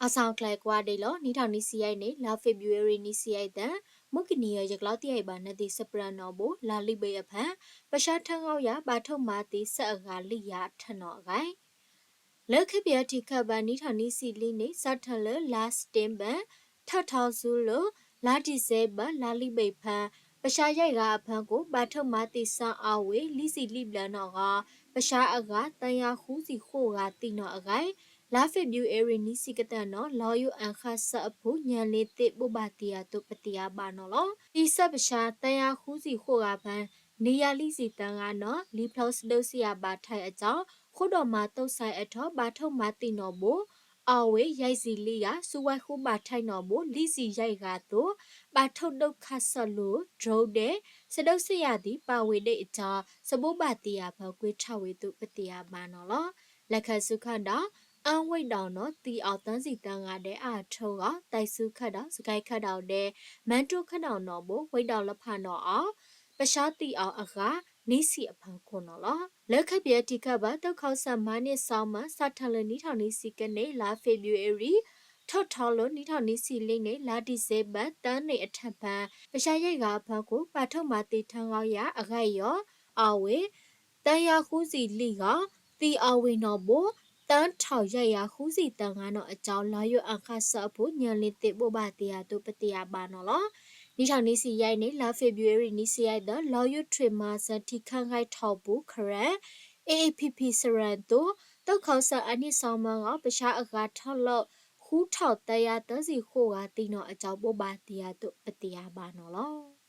အစီၣ်ကျဲၤကွၢ်ဒံးလီၤ. နံၣ်ထီၣ်နံၣ်ဆံယဲၢ်န့ၣ် လါ February နံၣ်ဆံယဲၢ်သၢ, မုၢ်ကနံၤအံၤ ယကျိးတံၢ်အံၤဘၣ်နသ့ၣ် စပရၢနီၣ်ဘိ လါလံဘ့ၣ်အဖၢ ပၡါထၢငီယၤ ဘၣ်ထိၣ်မၤသံဆၢအဂၤလံယၤအထၢနီၣ်အဂၤ လၢခံပယီၤထံးခၢၣ်ဘၣ် နံၣ်ထီၣ်နံၣ်ဆံလံန့ၣ် စးထီၣ်လၢလါ September ထီၣ်ထီဆူလၢ လါ December လါလံဘ့ၣ်ဖၢ ပၡါယဲၢ်ဂၤအဖၢခိၣ် ဘၣ်ထိၣ်မၤသံဆၢအီၤဝံၤ လံစံၣ်လံဘျၢနီၣ်ဂီၤ ပၡါအဂၤ သၢယၤဃုဆံဃိးဂၤသံနီၣ်အဂၤ လါ February နံၣ်ဆံကတၢၢ်နီၣ် လီယိအၣ်ဃးစၢအဖု ညၢလ့သ့ၣ်ဘိးဘၣ်တ့ၢ်အသိး ပသ့ၣ်ညါဘၣ်နီၣ်လီၤ. သံဆၢပၡါ သၢယၤဃုဆံဃိးဂၤဖၢ န့ၢ်ယၤလံစံၣ်သၢဂၤနီၣ် လံဖျိစဒိးစံယၤဘၣ်ထဲအကၠီ ဃိဒီးမၤသိစဲအထီၣ် ဘၣ်ထိၣ်မၤသံနီၣ်ဘိ အီၤဝံၤ ယဲၢ်စံၣ်လံယၤ ဆူဝဲဃုဘၣ်ထဲနီၣ်ဘိ လံစံၣ်ယဲၢ်ဂၤအသိး ဘၣ်ထိၣ်ဒိၣ်ခးစၢလိၤ drone ဒဲး စဒိးစံယၤသံ ပာ်ဝံၤဒဲးအကၠီ စဘိးဘၣ်တ့ၢ်အဖၢ ကွံာ်ထီၣ်ဝံၤအသိး ပသ့ၣ်ညါဘၣ်နီၣ်လီၤ. လၢခံဆူၣ်ခၢၣ်ဒီး အၣ်ဝ့ၢ်ဒီးနီၣ် သံအီၤသၢစံၣ်သၢဂၤဒဲးအါအထၢဂီၢ် သဲစူခၢၣ်ဒီး စကဲခၢၣ်ဒီးဒဲး မၢတိၢ်ခၢၣ်ဒီးနီၣ်ဘိ ဝ့ၢ်ဒီးလၢဖးနီၣ်အီၤ ပၡါသံအီၤအဂၤ နံၣ်ဆံအဖၢခိၣ်နီၣ်လီၤ. လၢခံပယီၤထံးခၢၣ်ဘၣ် သုးခီၣ်စၢၣ်မၤန့ၢ်စီမၢ စးထီၣ်လၢနံၣ်ထီၣ်နံၣ်ဆံကန့ၣ် လါ February ထီၣ်ထီလၢနံၣ်ထီၣ်နံၣ်ဆံလံန့ၣ် လါ December သၢန့ၣ်အထၢၣ်ဖၢ ပၡါယဲၢ်ဂၤအဖၢခိၣ် ဘၣ်ထိၣ်မၤသံထၢဂီယၤအဂၤအံၤအီၤ အီၤဝံၤ သၢယၤဃုဆံလံဂီၤ သံအီၤဝံၤနီၣ်ဘိ သၢထီၣ်ယဲၢ်ယၤဃုဆံသၢဂၤနီၣ်အကၠီ လီယိအၣ်ဃးစၢအဖု ညၢလ့သ့ၣ်ဘိးဘၣ်တ့ၢ်အသိး ပသ့ၣ်ညါဘၣ်နီၣ်လီၤ. နံၣ်ထီၣ်နံၣ်ဆံယဲၢ်န့ၣ် လါ February နံၣ်ဆံယဲၢ်သၢ လီယိထွံၣ်မၤစၢၤထံခၢၣ်ဂဲၤထီၣ်ပူၤ Karen AAPP စရၣ်သိး သုးခီၣ်စၢၣ်အန့ၢ်စီမၢဂီၢ် ပၡါအဂၤထီၣ်လၢ ဃုထီၣ်သၢယၤသၢဆံဃိးဂၤသံနီၣ်အကၠီ ဘိးဘၣ်တ့ၢ်အသိး ပသ့ၣ်ညါဘၣ်နီၣ်လီၤ.